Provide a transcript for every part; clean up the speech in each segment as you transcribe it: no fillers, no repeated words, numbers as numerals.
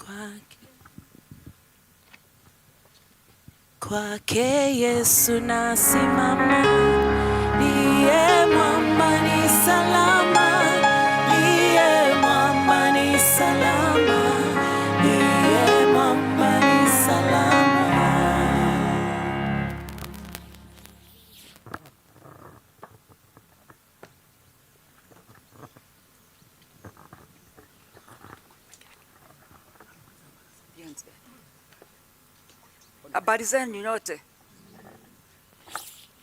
Kwake, kwake Yesu nasimama, ndiye mwamba ni salama, ndiye mwamba ni salama, ndiye mwamba ni salama. Habari zenu nyote.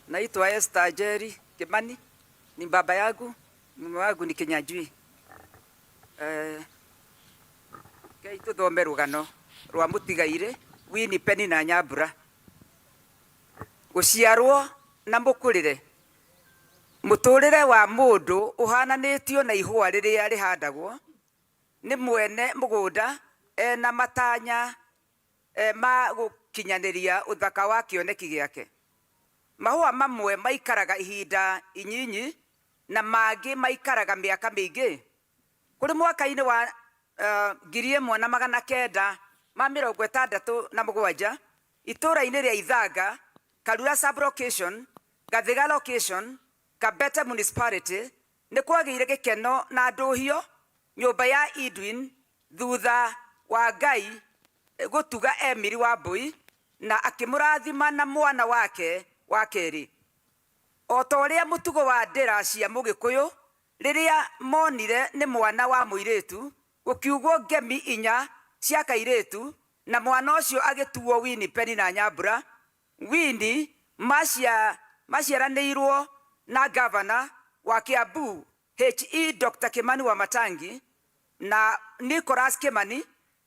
Naitwa Esther Jerry Kimani, ni baba yangu, mume wangu ni Kinyanjui. Kei tuthome rugano rwa mutigaire Winnie Penina Nyambura. Guciarwo na mukurire. Muturire wa mundu uhananitio na ihua riria rihandagwo ni mwene mugunda ena matanya ma gukinyaniria uthaka wa kioneki giake. Mahua mamwe maikaraga ihinda inyinyi na mangi maikaraga miaka mingi. Kuri mwaka-ini wa 1967 itũra-inĩ rĩa Ithanga, Karura sub-location, Gathiga location, Kabete municipality, nĩ kwagĩire gĩkeno na ndũhio nyũmba ya Edwin thutha wa Ngai gũtuga Emily Wambui na akĩmũrathima na mwana wake wa kerĩ. O ta ũrĩa mũtugo wa ndĩra cia Mũgĩkũyũ rĩrĩa monire nĩ mwana wa mũirĩtu, gũkiugwo ngemi inya cia kairĩtu na mwana ũcio agĩtuo Winnie Penina Nyambura. Winnie maciaranĩirwo na gavana wa Kiambu H.E. Dr. Kimani Wamatangi na Nicholas Kimani,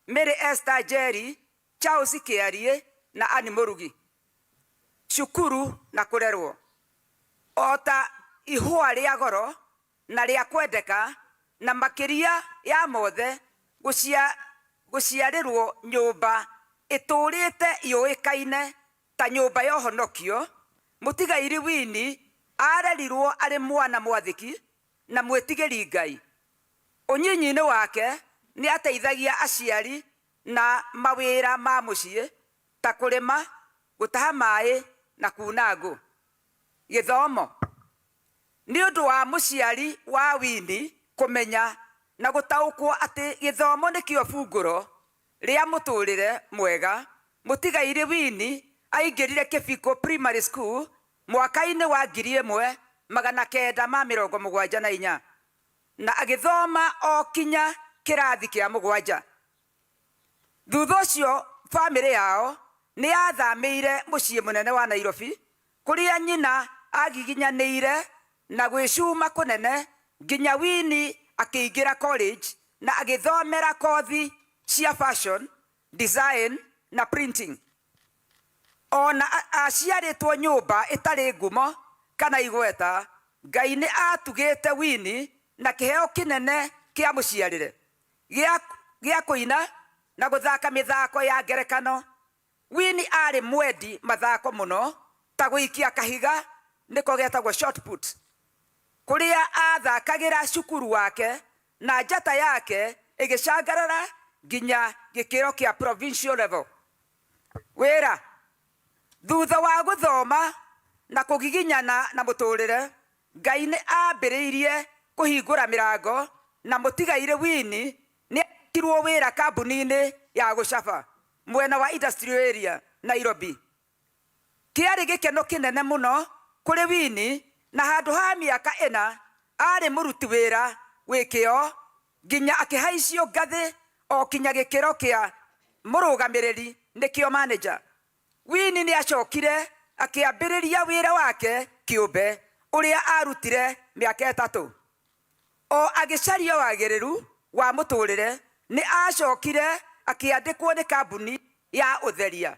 Mary Esther Njeri, Charles Kiarie na Anne Murugi. Cukuru na kũrerwo. O ta ihũa rĩa goro na rĩa kwendeka na makĩria ya mothe gũciarĩrwo nyũmba ĩtũrĩte yũĩkaine ta nyũmba ya ũhonokio, mũtigairĩ Winnie arerirwo arĩ mwana mwathĩki na mwĩtigĩri Ngai. Ũnyinyi-inĩ wake nĩ ateithagia aciari na mawĩra ma mũciĩ ta kũrĩma, gũtaha maĩ na kuna ngũ. Gĩthomo. Nĩ ũndũ wa mũciari wa Winnie kũmenya na gũtaũkwo atĩ gĩthomo nĩkĩo bungũro rĩa mũtũrĩre mwega, mũtigairĩ Winnie aingĩrire Kĩbiko Primary School mwaka-inĩ wa 1974 na agĩthoma o kinya kĩrathi kĩa mũgwanja. Thutha ũcio bamĩrĩ yao nĩ yathamĩire mũciĩ mũnene wa Nairobi kũrĩa nyina agiginyanĩire na gwĩcuma kũnene nginya Winnie akĩingĩra college na agĩthomera kothi cia fashion design na printing. Ona aciarĩtwo nyũmba ĩtarĩ ngumo kana igweta, Ngai nĩ atugĩte Winnie na kĩheo kĩnene kĩa mũciarĩre gĩa kũina na gũthaka mĩthako ya ngerekano. Winnie arĩ mwendi mathako mũno ta gũikia kahiga nĩko getagwo shot put, kũrĩa athakagĩra cukuru wake na njata yake ĩgĩcangarara nginya gĩkĩro kĩa provincial level. Wĩra. Thutha wa gũthoma na kũgiginyana na mũtũrĩre, Ngai nĩ ambĩrĩirie kũhingũra mĩrango na mũtigairĩ Winnie nĩ andĩkirwo wĩra kambuni-inĩ ya gũcaba mwena wa Industrial Area, Nairobi. Kĩarĩ gĩkeno kĩnene mũno kũrĩ Winnie na handũ ha mĩaka ĩna arĩ mũruti wĩra wĩ kĩo nginya akĩhaicio ngathĩ o kinya gĩkĩro kĩa mũrũgamĩrĩri nĩkĩo manager. Winnie nĩ acokire akĩambĩrĩria wĩra wake kĩũmbe ũrĩa arutire mĩaka ĩtatũ. O agĩcaria wagĩrĩru wa mũtũrĩre nĩ acokire akĩandĩkwo nĩ kambuni ya ũtheria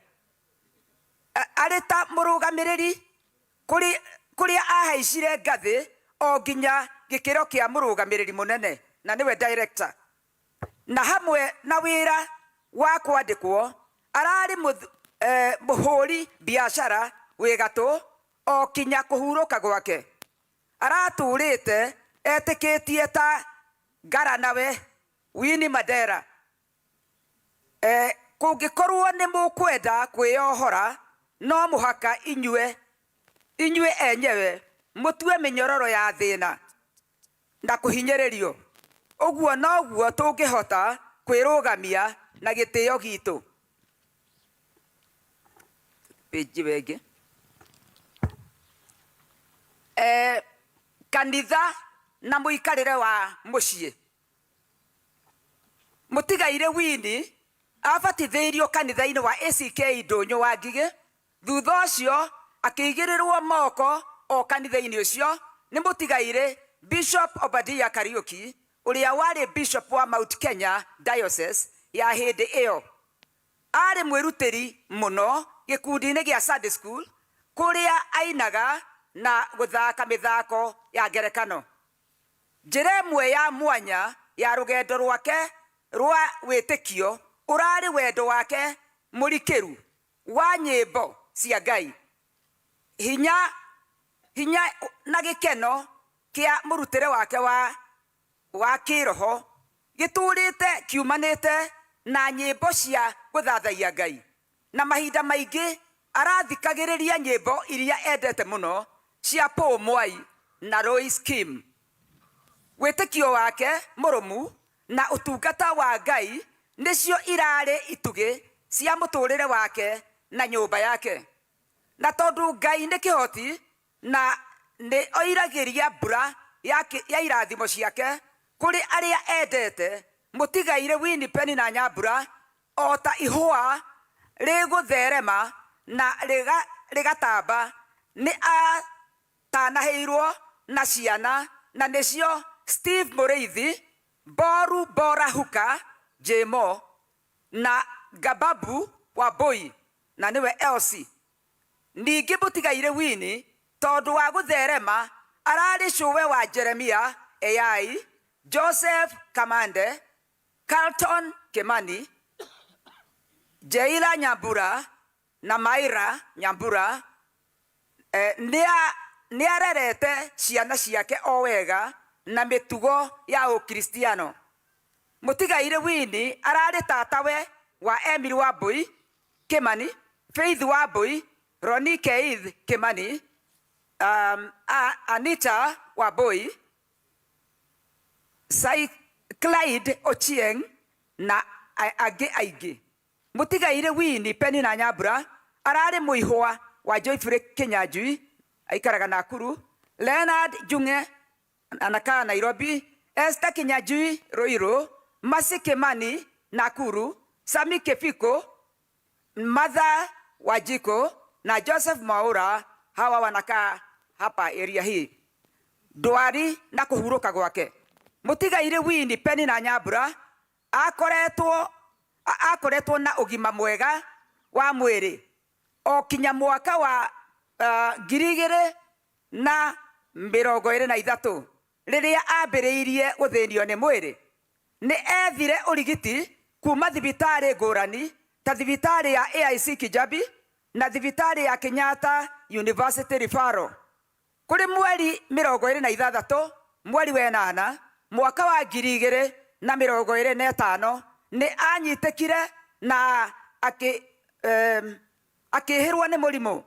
arĩ ta mũrũgamĩrĩri kũrĩa ahaicire ngathĩ o nginya gĩkĩro kĩa mũrũgamĩrĩri mũnene na nĩwe director. Na hamwe na wĩra wa kwandĩkwo ararĩ mũhũri biacara wĩ gatũ o kinya kũhurũka gwake. Aratũrĩte etĩkĩtie ta ngaranawe Winnie Mandela. Kũngĩkorwo nĩ mũkwenda kwĩyohora, no mũhaka inyuĩ enyewe mũtue mĩnyororo ya thĩna na kũhinyĩrĩrio. Ũguo noguo tũngĩhota kwĩrũgamia na gĩtĩo gitũ. Page ĩyo ĩngĩ. Kanitha na mũikarĩre wa mũciĩ. Mũtigairĩ Winnie abatithĩirio kanitha-inĩ wa ACK Ndũnyũ wa Ngigĩ, thutha ũcio akĩigĩrĩrwo moko o kanitha-inĩ ũcio nĩ mũtigairĩ Bishop Obadia Kariuki ũrĩa warĩ Bishop wa Mount Kenya Diocese ya hĩndĩ ĩyo. Aarĩ mwĩrutĩri mũno gĩkundi-inĩ gĩa Sunday School kũrĩa ainaga na gũthaka mĩthako ya ngerekano. Njĩra ĩmwe ya mwanya ya rũgendo rwake rwa wĩtĩkio ũrarĩ wendo wake mũrikĩru wa nyĩmbo cia Ngai, hinya hinya na gĩkeno kĩa mũrutĩre wake wa wa kĩroho gĩtũũrĩte kiumanĩte na nyĩmbo cia gũthathaiya Ngai, na mahinda maingĩ arathikagĩrĩria nyĩmbo iria endete mũno cia Paul Mwai na Lois Kim. Wĩtĩkio wake mũrũmu na ũtungata wa Ngai nĩcio irarĩ itugĩ cia mũtũũrĩre wake na nyũmba yake. Na tondũ Ngai nĩ kĩhoti na nĩ oiragĩria mbura ya irathimo ciake kũrĩ arĩa endete, mũtigairĩ Winnie Penina Nyambura o ta ihũa rĩgũtherema na rĩgatamba, nĩ atanahĩirwo na ciana na nĩcio Steve Mũrĩithi, Boru Bora Huka, Jmo na Gababu Wambui na nĩwe Elsie. Ningĩ mũtigairĩ Winnie tondũ wa gũtherema ararĩ cũwe wa Jeremia Eyai, Joseph Kamande, Carlton Kimani, Jeila Nyambura na Maira Nyambura. Nĩarerete ciana ciake o wega na mĩtugo ya ũkristiano. Mũtigairĩ Winnie ararĩ tatawe wa Emily Wambui Kimani, Faith Wambui, Ronnie Keith Kimani, Anita Wambui, Clyde Ochieng na angĩ aingĩ. Mũtigairĩ Winnie Penina Nyambura ararĩ mũihwa wa Geoffrey Kinyanjui aikaraga Nakuru, Leonard Njung'e anakaa Nairobi, Esther Kinyanjui Ruiru, Mercy Kimani Nakuru, Sami Kifiko, Martha Wanjiku na Joseph Mwaura, hawa wanakaa hapa area hii. Ndwari na kũhurũka gwake. Mũtigairĩ Winnie Penina Nyambura akoretwo na ũgima mwega wa mwĩrĩ o kinya mwaka wa 2023 rĩrĩa ambĩrĩirie gũthĩnio nĩ mwĩrĩ. Nĩ ethire ũrigiti kuma thibitarĩ ngũrani ta thibitarĩ ya AIC Kijabi na thibitarĩ ya Kenyatta University Referral. Kũrĩ mweri 26 mweri wa ĩnana mwaka wa 2025 nĩ anyitĩkire na akĩhĩrwo nĩ mũrimũ.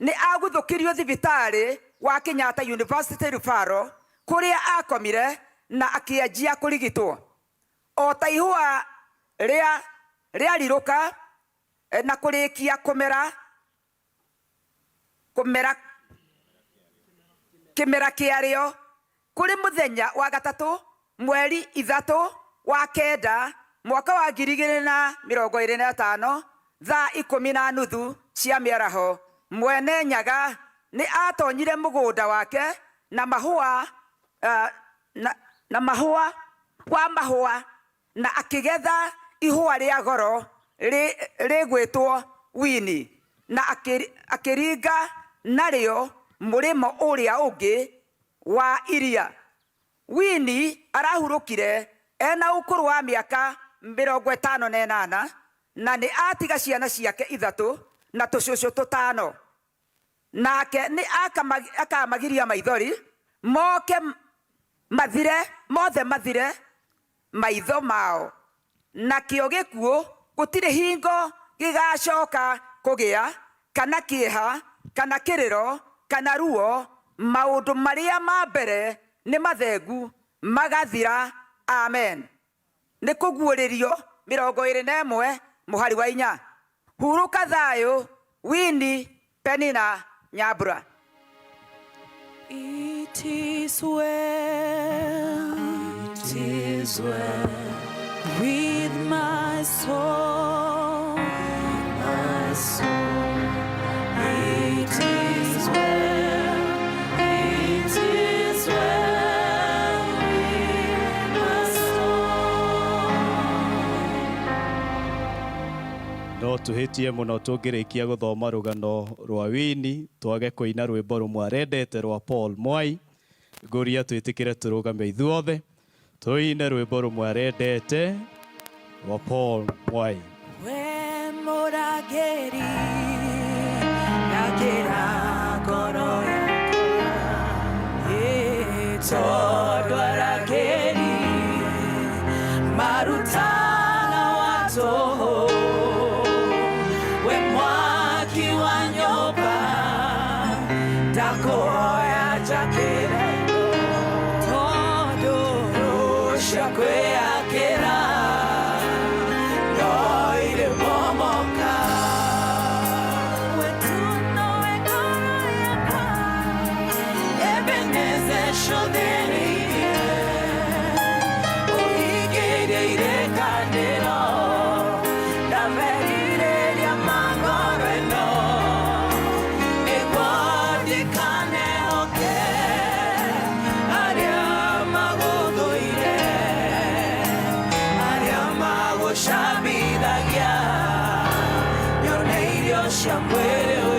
Nĩ aguthũkirio thibitarĩ wa Kenyatta University Referral kũrĩa akomire na akĩanjia kũrigitwo. O ta ihũa rĩa rĩarirũka na kũrĩkia kũmera kũmera kĩmera kĩarĩo, kũrĩ mũthenya wa gatatũ mweri 3 wa kenda mwaka wa 2025 thaa 10:30 cia mĩaraho, Mwene Nyaga nĩ atonyire mũgũnda wake na mahũa na mahũa wa mahũa na akĩgetha ihũa rĩa goro rĩgwĩtwo Winnie na akĩringa narĩo mũrĩmo ũrĩa ũngĩ wa iria. Winnie arahurũkire ena ũkũrũ wa mĩaka 58 na nĩ atiga ciana ciake 3 na tũcũcũ 5. Nake nĩ akamagiria maithori moke mathire mothe mathire maitho mao, nakĩo gĩkuũ Gũtirĩ hingo gĩgacoka kũgĩa kana kĩeha kana kĩrĩro kana ruo. Maũndũ marĩa ma mbere nĩ mathengu magathira. Amen. Nĩ kũguũrĩrio 21 mũhari wa 4. Hurũka thayũ, Winnie Penina Nyambura. It is well, it is well with my soul, my soul. It is well, it is well with my soul. No tuhĩtie mũno tũngĩrĩkia gũthoma rũgano rwa Winnie twage kũina rwĩmbo rũmwe arendete rwa Paul Mwai. Ngũria twĩtĩkĩre tũrũgame ithuothe tũine rwĩmbo rũmwe arendete rwa Paul Mwai. We mũrangĩri rangĩra ngoro yakwa, ĩ tondũ arangĩri marutaga wa tũhũ. We mwaki wa nyũmba, ndakũhoya njakĩre, tondũ cia kwĩyakĩra no irĩ momoka. We tu nowe ngoro yakwa, Ebenezer cũthĩrĩirie, ũhingĩirie irĩkanĩro na merirĩria ma ngoro ĩno, nĩguo ndikanehoke arĩa magũthũire, arĩa magũcambithagia, nyone irio cia mwĩrĩ.